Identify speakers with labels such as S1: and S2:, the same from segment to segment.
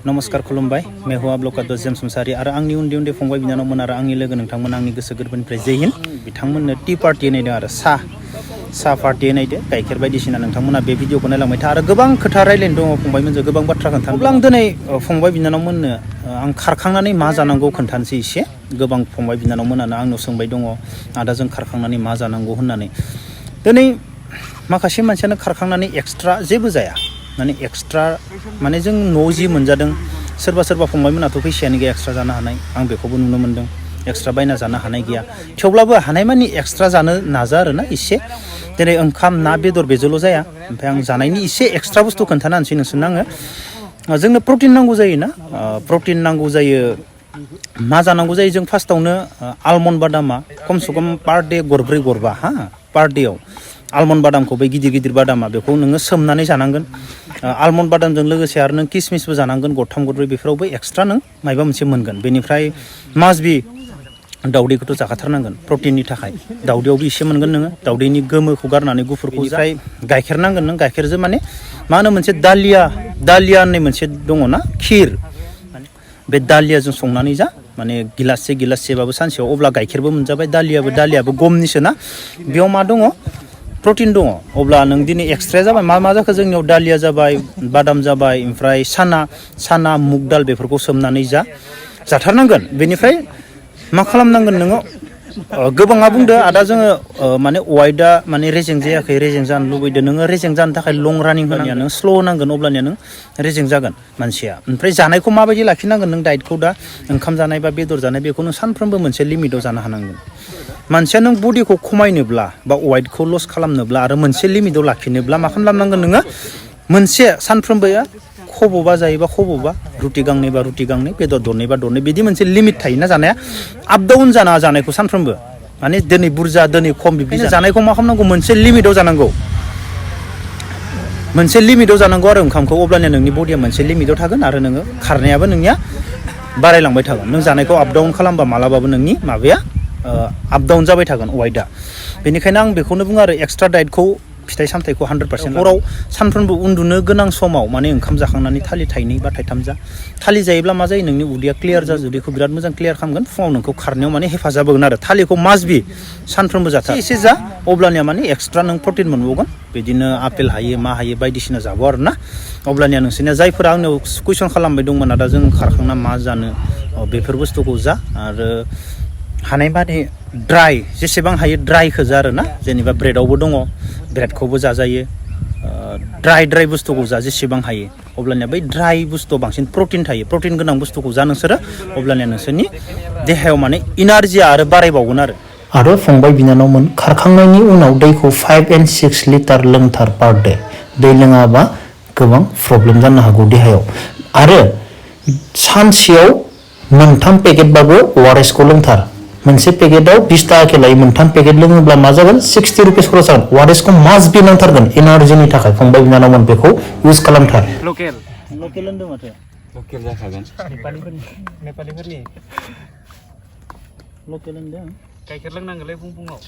S1: नमस्कार खुलुमबाय मैं हुआ ब्लॉक जेम्स मुसाहारि आरो आंनि उन्दै उन्दै फंबाय बिनानावमोन आरो आंनि लोगो नोंथांमोन आंनि गोसो गोरबोनिफ्राय जय हिन्द बिथांमोननो टी पार्टी नायदों आरो साहा पार्टी नायदो गाइखेर बायदिसिना नोंथांमोना बे भिडिअखौ नायलांबाय था आरो गोबां खोथा रायलायनो दङ फंबायमोनजों गोबां बाथ्रा खोन्थानो अब्ला आं दिनै फंबाय बिनानावमोननो आं खारखांनानै मा जानांगौ खोन्थानोसै एसे गोबां फंबाय बिनानावमोनानो आंनाव सोंबाय दङ आदा जों खारखांनानै मा जानांगौ होननानै दिनै माखासे मानसियानो खारखांनानै एक्सट्रा जेबो जाया माने एक्सट्रा माने जों न'आव जि मोनजादों सोरबा सोरबा फंबायमोनाथ' फैसायानो गैया एक्सट्रा जानो हानाय आं बेखौबो नुनो मोन्दों एक्सट्रा बायना जानो हानाय गैया थेवब्लाबो हानायमानि एक्सट्रा जानो नाजा आरोना एसे जेरै ओंखाम ना बेदर बेजोंल' जाया ओमफ्राय आं जानायनि एसे एक्सट्रा बुस्थु खोन्थानो होनसै नोंसोरनो आङो जोंनो प्रटिन नांगौ जायोना प्रटिन नांगौ जायो मा जानांगौ जायो जों फार्स्टआवनो आलमन्ड बादामा खमसे खम पार डे गरब्रै गरबा पार डेयाव आलमन्ड बादामखौ बै गिदिर गिदिर बादामा बेखौ नोङो सोमनानै जानांगोन आलमन्ड बादामजों लोगोसे आरो नों किसमिसबो जानांगोन गरथाम गरब्रै बेफोरावबो एक्सट्रा नों माबा मोनसे मोनगोन बेनिफ्राय मासबि दाउदैखौथ' जाखाथारनांगोन प्रटिननि थाखाय दाउदैयावबो एसे मोनगोन नोङो दाउदैनि गोमोखौ गारनानै गुफुरखौ ओमफ्राय गाइखेर नांगोन नों गाइखेरजों माने मा होनो मोनसे दालिया होननाय मोनसे दङ ना खिर बे दालियाजों संनानै जा माने गिलाससेबाबो सानसेयाव अब्ला गाइखेरबो मोनजाबाय दालियाबो गमनिसो ना बेयाव मा दङ प्रटिन दङ अब्ला नों दिनै एक्सट्रा जाबाय मा जाखो जोंनियाव दालिया जाबाय बादाम जाबाय ओमफ्राय साना मुग दाल बेफोरखौ सोमनानै जाथारनांगोन बेनिफ्राय मा खालामनांगोन नोङो गोबाङा बुंदो आदा जोङो माने वाइटआ माने रेजें जायाखै रेजें जानो लुबैदों नोङो रेजें जानो थाखाय लं रानिं होनाया नों स्ल' होनांगोन अब्लानिया नों रेजें जागोन मानसिया ओमफ्राय जानायखौ माबायदि लाखिनांगोन नों डाइटखौ दा ओंखाम जानाय बा बेदर जानाय बेखौ नों सानफ्रोमबो मोनसे लिमिटआव जानो हानांगोन मानसिया नों बडिखौ खमायनोब्ला बा वाइटखौ लस खालामनोब्ला आरो मोनसे लिमिटआव लाखिनोब्ला मा खालामनांगोन नोङो मोनसे सानफ्रोमबो खब'बा जायोबा खब'बा रुटि गांनै बा रुटि गांनै बेदर दरनै बा दरनै बिदि मोनसे लिमिट थायोना जानाया आप डाउन जानाङा जानायखौ सानफ्रोमबो माने दिनै बुरजा दिनै खम बिदि जानायखौ मा खालामनांगौ मोनसे लिमिटआव जानांगौ आरो ओंखामखौ अब्लानिया नोंनि बडिया मोनसे लिमिटआव थागोन आरो नोङो खारनायाबो नोंनिया बारायलांबाय थागोन नों जानायखौ आप डाउन खालामबा मालाबाबो नोंनि माबाया आप डाउन जाबाय थागोन वाइटआ बेनिखायनो आं बेखौनो बुङो आरो एक्सट्रा डाइटखौ फिथाइ सामथाइखौ 100% हराव सानफ्रोमबो उन्दुनो गोनां समाव माने ओंखाम जाखांनानै थालिर थाइनै बा थाइथाम जा थालिर जायोब्ला मा जायो नोंनि उदैया क्लियार जाजोबो बेखौ बिराद मोजां क्लियार खालामगोन फुङाव नोंखौ खारनायाव माने हेफाजाब होगोन आरो थालिरखौ मासबि सानफ्रोमबो जाथार एसे जा अब्लानिया माने एक्सट्रा नों प्रटिन मोनबावगोन बिदिनो आपेल हायो मा हायो बायदिसिना जाबो आरो ना अब्लानिया नोंसोरनिया जायफोरा आंनाव कुइसन खालामबाय दंमोन आदा जों खारखांना मा जानो बेफोर बुस्थुखौ जा आरो हानायमानि ड्राइ जेसेबां हायो ड्राइखौ जा आरो ना जेनेबा ब्रेडआवबो दङ ब्रेडखौबो जाजायो ड्राइ बुस्थुखौ जा जेसेबां हायो अब्लानिया बै ड्राइ बुस्थुआव बांसिन प्रटिन थायो प्रटिन गोनां बुस्थुखौ जा नोंसोरो अब्लानिया नोंसोरनि देहायाव माने इनार्जिया आरो बारायबावगोन आरो फंबाय बिनानावमोन खारखांनायनि उनाव दैखौ 5 and 6 लिटार लोंथार पार डे दै लोङाबा गोबां प्रब्लेम जानो हागौ देहायाव आरो सानसेयाव मोनथाम पेकेटबाबो ORSखौ लोंथार मोनसे पेकेटाव 20 टाका लायो मोनथाम पेकेट लोङोब्ला मा जागोन 60 रुपिस खरस जागोन ORSखौ मास्ट बि नांथारगोन एनार्जिनि थाखाय फंबाय बिनानावमोन बेखौ इउज खालामथार लकेल होनदों माथो लकेल जाखागोन नेपालिफोरनि लकेल होनदों गाइखेर लोंनांगोनलै फुङाव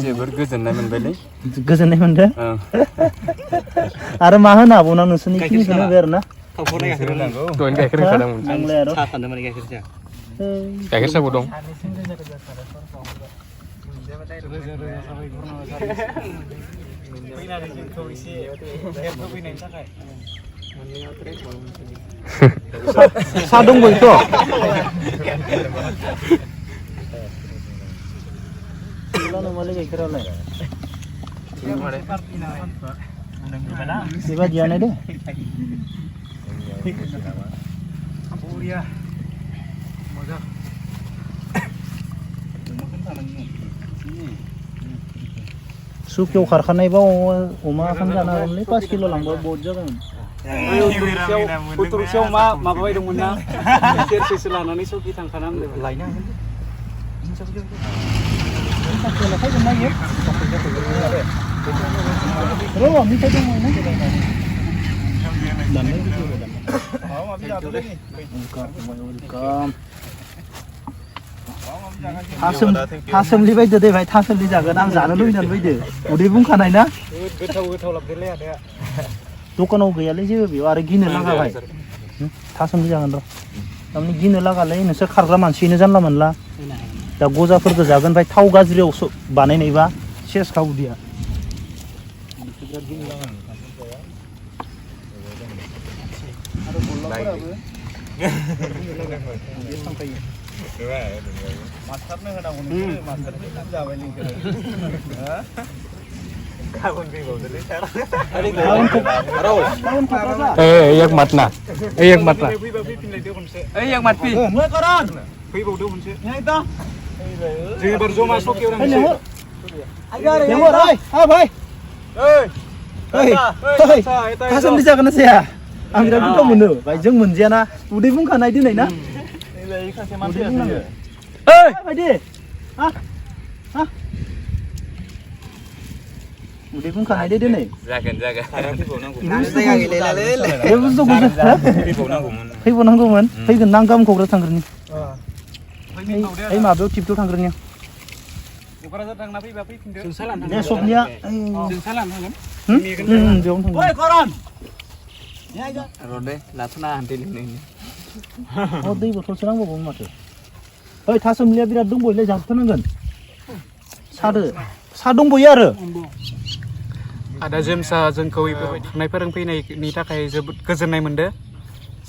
S1: जोबोर गोजोननाय मोनबायलै गोजोननाय मोनदों आरो मा होनो आब'ना नोंसोरनि खिनिखौनो होबाय आरो ना गाइखेर होनांगौ दहायनो गाइखेर होखादोंमोन आंलाय आरो साहा सानदों माने गाइखेर साहा गाइखेर साबो दं साहा दंबोथ' गाइखेरालाय बेबादियानो दे सुकियाव खारखानायबा अमा खाम जानो हागोनलै 5 किल' लांबा बहुत जागोन उतरसेयाव माबा बायदोंमोन ना सेरसेसो लानानै सुकि थांखाना लायनो थासोमलि बायदो दे भाई थासोमलि जागोन आं जानो लुबैनानै फैदो उदै बुंखानाय ना गोथाव लाबोदोलै आदाया दखानाव गैयालै जेबो बेयाव आरो गिनो नाङा भाई थासोमलि जागोन र' थारमाने गिनो लागालै नोंसोर खारग्रा मानसिनो जानला मोनला दा गजाफोरखौ जागोन ओमफ्राय थाव गाज्रियाव बानायनायबा सेसखा उदैया मास्टारनो होनांगौ नोंसोर मास्टारनो जाबाय लिंखो गाबोन फैबावदोलै सार
S2: एक मात ना एक मात ना
S1: फैबा फैफिनलायदो खनसे
S2: एक मात फै
S1: फैबावदो खनसे जों एबार जमा सकियाव थांनोसै थासोमलि जागोन ना जाया आं बिराद गोथाव मोनो भाई जों मोनजायाना उदै बुंखानाय दिनै ना सासे मानसि बुंनांगो बायदि उदै बुंखानाय दे दिनै
S2: जागोन
S1: बे बुस्थुखौ फैबावनांगौमोन फैगोन ना गाबोन क'क्राझार थांग्रोनि ओइ माबायाव टिपट'आव थांग्रोनि क'क्राझार थांना फैबा फैफिनदो बे सबनिया जोंसा लानो थांगोन बेयावनो थांगोन
S2: र'दे लाथ'ना हान्थि लिंनायनि
S1: दै बथलसो नांबावगौमोन माथो ओइ थासोमलिया बिराद दंबायोलै जाथारनांगोन सा दंबायो आरो
S3: आदा जेम्सआ जोंखौ बेफोरबायदि खारनाय फोरोंफैनायनि थाखाय जोबोद गोजोननाय मोनदों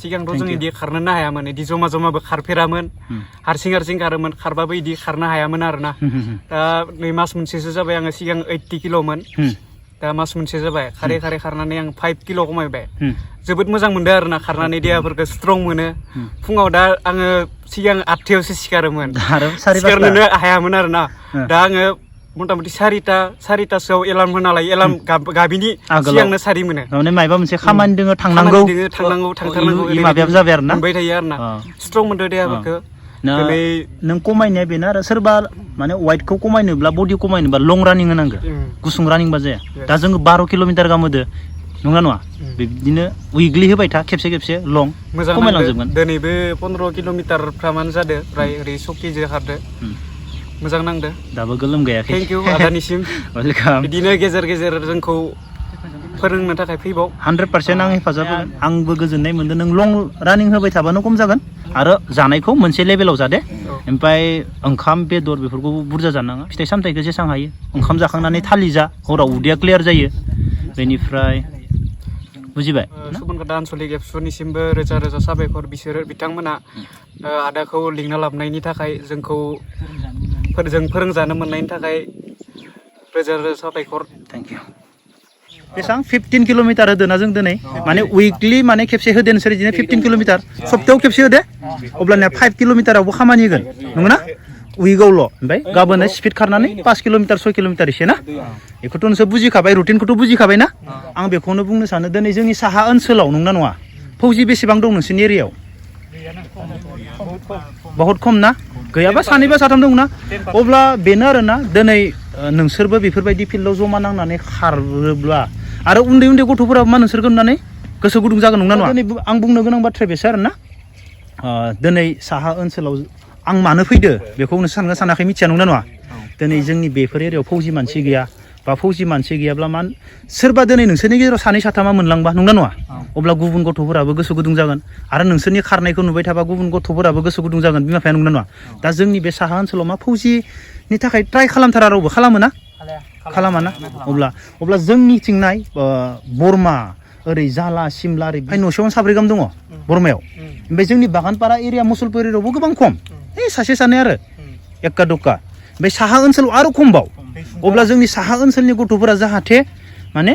S3: सिगांथ' जों इदि खारनोनो हायामोन इदि जमा जमाबो खारफेरामोन हारसिं खारोमोन खारबाबो इदि खारनो हायामोन आरोना दा नै मास मोनसेसो जाबाय आङो सिगां 80 किल'मोन दा मास मोनसे जाबाय खारै खारनानै आं 5 किल' खमायबाय जोबोद मोजां मोनदों आरोना खारनानै देहाफोरखौ स्ट्रं मोनो फुङाव दा आङो सिगां 8थायावसो सिखारोमोन सिखारनोनो हायामोन आरोना दा आङो मथा-मथि 4थासोआव एलार्म होना लायो एलार्म गाबिनि सिगांनो सारि मोनो
S1: माने मायबा मोनसे खामानि दोङो थांनांगौ
S3: थांथारनांगौ
S1: माबायाबो जाबाय आरोना
S3: मोनबाय थायो आरोना स्ट्रं मोनदों देहाफोरखौ
S1: नों खमायनाया बेनो आरो सोरबा माने वेटखौ खमायनोब्ला बडि खमायनोब्ला लं रानिं होनांगौ गुसुं रानिंबा जाया दा जोङो 12 किल'मिटार गाहाम होदो नङा बिदिनो उइकलि होबाय था खेबसे लं खमायलांजोबगोन
S3: दिनैबो 15 किल'मिटारफ्रामानो जादों फ्राय ओरै सकिजों खारदो मोजां नांदो
S1: दाबो गोलोम गायाखै
S3: थेंक इउ आदानिसिम
S1: वेलकाम
S3: बिदिनो गेजेर जोंखौ फोरोंनो थाखाय फैबाव
S1: 100% आं हेफाजाब होगोन आंबो गोजोननाय मोनदों नों लं रानिं होबाय थाबानो खम जागोन आरो जानायखौ मोनसे लेभेलाव जादे ओमफ्राय ओंखाम बेदर बेफोरखौ बुरजा जानाङा फिथाइ सामथाइखौ जेसां हायो ओंखाम जाखांनानै थालि जा हराव उदैया क्लियार जायो बेनिफ्राय बुजिबाय
S3: सुबनकाटा आनसलिक एबसुनिसिमबो रोजा साबायखर बिथांमोना आदाखौ लिंना लाबोनायनि थाखाय जोंखौ फोरोंजानो मोननायनि थाखाय रोजा साबायखर
S1: थेंक इउ बेसेबां 15 किल'मिटार होदोना जों दिनै माने उइकलि माने खेबसे होदो नोंसोर बिदिनो 15 किल'मिटार सप्तायाव खेबसे होदे अब्लानिया 5 किल'मिटारावबो खामानि होगोन नंगौना उइकआवल' ओमफ्राय गाबोन स्पिड खारनानै 5 किल'मिटार 6 किल'मिटार एसे ना बेखौथ' नोंसोर बुजिखाबाय रुटिनखौथ' बुजिखाबाय ना आं बेखौनो बुंनो सानो दिनै जोंनि साहा ओनसोलाव नंना नङा फौजि बेसेबां दं नोंसोरनि एरियायाव बहुत खम ना गैयाबा सानैबा साथाम दं ना अब्ला बेनो आरोना दिनै नोंसोरबो बेफोरबायदि फिल्डआव जमा नांनानै खारोब्ला आरो उन्दै गथ'फोराबो मा नोंसोरखौ नुनानै गोसो गुदुं जागोन नंना नङा आं बुंनो गोनां बाथ्राया बेसो आरोना दिनै साहा ओनसोलाव आं मानो फैदो बेखौ नोंसोर सानाखै मिथिया नंना नङा दिनै जोंनि बेफोर एरियायाव फौजि मानसि गैया बा फौजि मानसि गैयाब्ला मा सोरबा दिनै नोंसोरनि गेजेराव सानै साथामा मोनलांबा नंना नङा अब्ला गुबुन गथ'फोराबो गोसो गुदुं जागोन आरो नोंसोरनि खारनायखौ नुबाय थाबा गुबुन गथ'फोराबो गोसो गुदुं जागोन बिमा बिफाया नंना नङा दा जोंनि बे साहा ओनसोलाव मा फौजिनि थाखाय ट्राइ खालामथारा रावबो खालामोना खालामाना अब्ला जोंनिथिंनाय बरमा ओरै जाला सिमला ओरै न'सेयावनो 4 गाहाम दङ बरमायाव ओमफ्राय जोंनि बागानपारा एरिया मुसलपुर एरियायावबो गोबां खम सासे सानै आरो एक्का दुक्का ओमफ्राय साहा ओनसोलाव आरो खमबाव अब्ला जोंनि साहा ओनसोलनि गथ'फोरा जाहाथे माने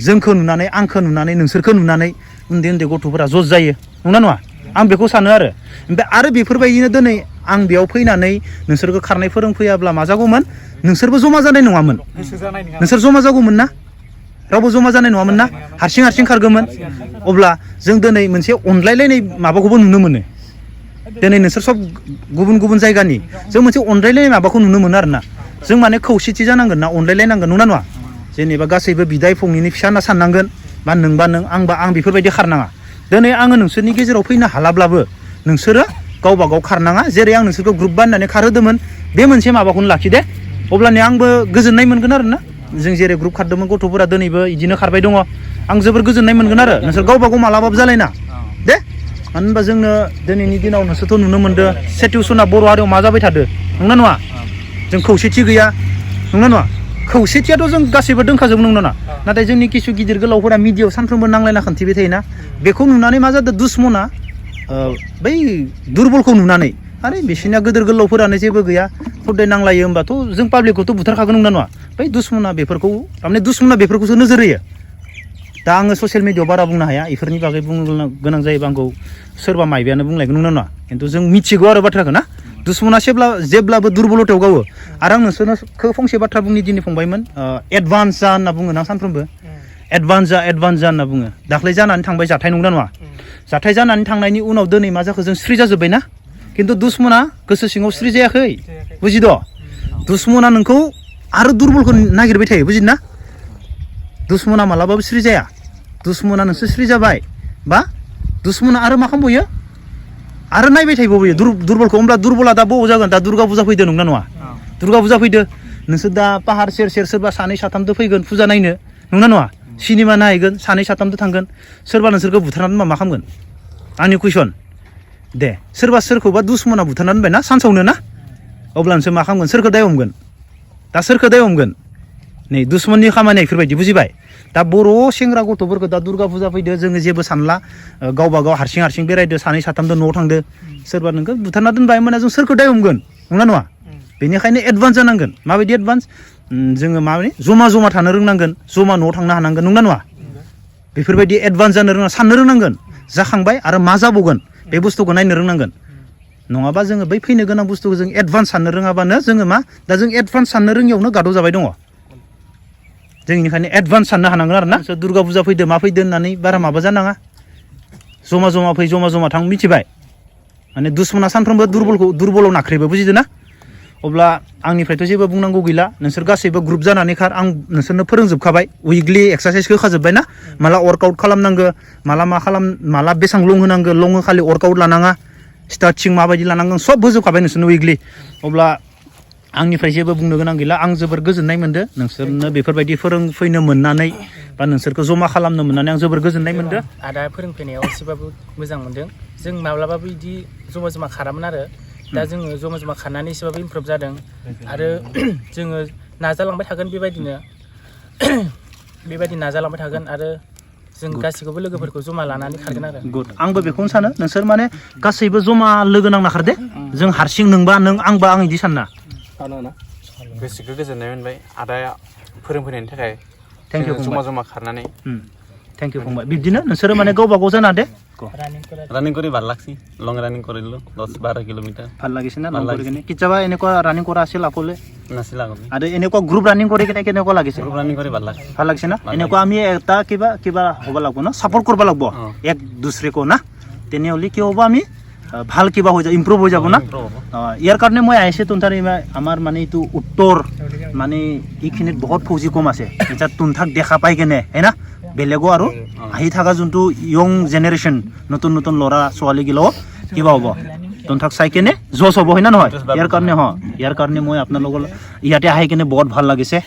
S1: जोंखौ नुनानै आंखौ नुनानै नोंसोरखौ नुनानै उन्दै गथ'फोरा जज जायो नंना नङा आं बेखौ सानो आरो बेफोरबायदिनो दिनै आं बेयाव फैनानै नोंसोरखौ खारनाय फोरोंफैयाब्ला मा जागौमोन नोंसोरबो जमा जानाय नङामोन नोंसोर जमा जागौमोन ना रावबो जमा जानाय नङामोन ना हारसिं खारगौमोन अब्ला जों दिनै मोनसे अनलायलायनाय माबाखौबो नुनो मोनो दिनै नोंसोर सब गुबुन जायगानि जों मोनसे अनलायलायनाय माबाखौ नुनो मोनो आरोना जों माने खौसेथि जानांगोन ना अनलायलायनांगोन नंना नङा जेनेबा गासैबो बिदाय फंनिनि फिसा होनना साननांगोन बा नोंबा नों आंबा आं बेफोरबायदि खारनाङा दिनै आङो नोंसोरनि गेजेराव फैनो हालाब्लाबो नोंसोरो गावबा गाव खारनाङा जेरै आं नोंसोरखौ ग्रुप बानायनानै खारहोदोंमोन बे मोनसे माबाखौनो लाखिदे अब्लानिया आंबो गोजोननाय मोनगोन आरोना जों जेरै ग्रुप खारदोंमोन गथ'फोरा दिनैबो बिदिनो खारबाय दङ आं जोबोर गोजोननाय मोनगोन आरो नोंसोर गावबा गाव मालाबाबो जालायना दे मानो होनबा जोंनो दिनैनि दिनाव नोंसोरथ' नुनो मोनदों सिटुवेसना बर' हारियाव मा जाबाय थादो नंना नङा जों खौसेथि गैया नंना नङा खौसेथियाथ' जों गासैबो दोंखाजोबो नंना नङा नाथाय जोंनि किसु गिदिर गोलावफोरा मिडियायाव सानफ्रोमबो नांलायना खोन्थिबाय थायोना बेखौ नुनानै मा जादों दुश्मना बै दुरबलखौ नुनानै आरे बिसोरनिया गिदिर गोलावफोरानो जेबो गैया हदाय नांलायो होमबाथ' जों पाब्लिकखौथ' बुथारखागोन नंना नङा बै दुश्मना बेफोरखौ थारमाने दुश्मना बेफोरखौसो नोजोर होयो दा आङो ससियेल मिडियायाव बारा बुंनो हाया इफोरनि बागै बुंनो गोनां जायोबा आंखौ सोरबा माइबायानो बुंलायगोन नंना नङा खिन्थु जों मिथिगौ आरो बाथ्राखौ ना दुश्मना जेब्लाबो दुरबलतायाव गावो आरो आं नोंसोरनो फंसे बाथ्रा बुंनि दिनै फंबायमोन एडभान्स जा होनना बुङो ना सानफ्रोमबो एडभान्स जा होनना बुङो दाख्लै जानानै थांबाय जाथाय नंना नङा जाथाय जानानै थांनायनि उनाव दिनै मा जाखो जों स्रि जाजोब्बाय ना खिन्थु दुश्मना गोसो सिङाव स्रि जायाखै बुजिद' दुश्मना नोंखौ आरो दुरबलखौ नागिरबाय थायो बुजिदों ना दुश्मना मालाबाबो स्रि जाया दुश्मना नोंसोर स्रि जाबाय बा दुश्मना आरो मा खालामबोयो आरो नायबाय थायोबोयो दुरबलखौ होमब्ला दुरबला दा बबाव जागोन दा दुर्गा फुजा फैदो नंना नङा दुर्गा फुजा फैदो नोंसोर दा पाहार सेर सेर सोरबा सानै साथामदो फैगोन फुजा नायनो नंना नङा सिनेमा नायगोन सानै साथामदो थांगोन सोरबा नोंसोरखौ बुथारनानै दोनबा मा खालामगोन आंनि कुइसन दे सोरबा सोरखौबा दुश्मना बुथारनानै दोनबाय ना सानसावनो ना अब्ला नोंसोर मा खालामगोन सोरखौ दाय हमगोन दा सोरखौ दाय हमगोन नै दुश्मननि खामानिया बेफोरबायदि बुजिबाय दा बर' सेंग्रा गथ'फोरखौ दा दुर्गा फुजा फैदो जोङो जेबो सानला गावबा गाव हारसिं बेरायदो सानै साथामदो न'आव थांदो सोरबा नोंखौ बुथारना दोनबाय होमबाना जों सोरखौ दाय हमगोन नंना नङा बेनिखायनो एडभान्स जानांगोन माबायदि एडभान्स जोङो माबायदि जमा थानो रोंनांगोन जमा न'आव थांनो हानांगोन नंना नङा बेफोरबायदि एडभान्स जानो रोंना साननो रोंनांगोन जाखांबाय आरो मा जाबावगोन बे बुस्थुखौ नायनो रोंनांगोन नङाबा जोङो बै फैनो गोनां बुस्थुखौ जों एडभान्स साननो रोङाबानो जोङो मा दा जों एडभान्स साननो रोङियावनो गादब जाबाय दङ जों बेनिखायनो एडभान्स साननो हानांगोन आरो ना दुर्गा फुजा फैदो मा फैदो होननानै बारा माबा जानाङा जमा फै जमा थां मिथिबाय माने दुश्मना सानफ्रोमबो दुरबलाव नाख्रेबो बुजिदो ना अब्ला आंनिफ्रायथ' जेबो बुंनांगौ गैला नोंसोर गासैबो ग्रुप जानानै खार आं नोंसोरनो फोरोंजोबखाबाय उइकलि एक्सारसाइसखौ होखाजोब्बाय ना माला वर्कआउट खालामनांगौ माला बेसेबां लं होनांगौ लं खालि वर्कआउट लानाङा स्टार्टिं माबायदि लानांगौ सब होजोबखाबाय नोंसोरनो उइकलि अब्ला आंनिफ्राय जेबो बुंनो गोनां गैला आं जोबोर गोजोननाय मोनदों नोंसोरनो बेफोरबायदि फोरोंफैनो मोननानै बा नोंसोरखौ जमा खालामनो मोननानै आं जोबोर गोजोननाय मोनदों
S4: आदा फोरोंफैनायाव एसेबाबो मोजां मोनदों जों माब्लाबाबो बिदि जमा खारामोन आरो दा जोङो जमा खारनानै एसेबाबो इमप्रुभ जादों आरो जोङो नाजालांबाय थागोन बेबायदि नाजालांबाय थागोन आरो जों गासैखौबो लोगोफोरखौ जमा लानानै खारगोन आरो
S1: गुड आंबो बेखौनो सानो नोंसोर माने गासैबो जमा लोगो नांना खारदे जों हारसिं नोंबा नों आंबा आं बिदि सानना
S2: गोसोखौ गोजोननाय मोनबाय आदाया फोरोंफैनायनि थाखाय
S1: थेंक इउ
S2: जमा खारनानै
S1: थेंक इउ फंबाय बिब्दिनो नोंसोरो माने गावबा गाव जाना दे
S5: রানিং কৰি ভাল লাগছি লং ৰানিং কৰিলো 10-12 কিলোমিটাৰ
S1: ভাল লাগিছে না লং কৰি কিনে কিবা এনেকুৱা ৰানিং কৰা আছিল আকলে
S5: নাছিল আগতে
S1: আৰু এনেকুৱা গ্ৰুপ ৰানিং কৰি কিনে কেনেকুৱা লাগিছে
S5: গ্ৰুপ ৰানিং কৰি ভাল
S1: লাগিছে না এনেকুৱা আমি এটা কিবা হ'ব লাগিব না সাপোৰ্ট কৰিব লাগিব এক দুসৰেকো না তেনেহ'লে কি হ'ব আমি ভাল কিবা হৈ যাব ইমপ্ৰুভ হৈ যাব না ইয়াৰ কাৰণে মই আহিছে তোনথাৰ আমাৰ মানে এইটো উত্তৰ মানে এইখিনিত বহুত ফৌজি কম আছে এটা তোনথাক দেখা পাই কেনে হয় না বেলেগো আৰু আহি থকা যোনটো ইয়ং জেনেৰেশ্যন নতুন ল'ৰা ছোৱালীগিলাও কিবা হ'ব তোনথাক চাই কেনে জছ হ'ব হয় না নহয় ইয়াৰ কাৰণে মই আপোনালোকৰ ইয়াতে আহি কেনে বহুত ভাল লাগিছে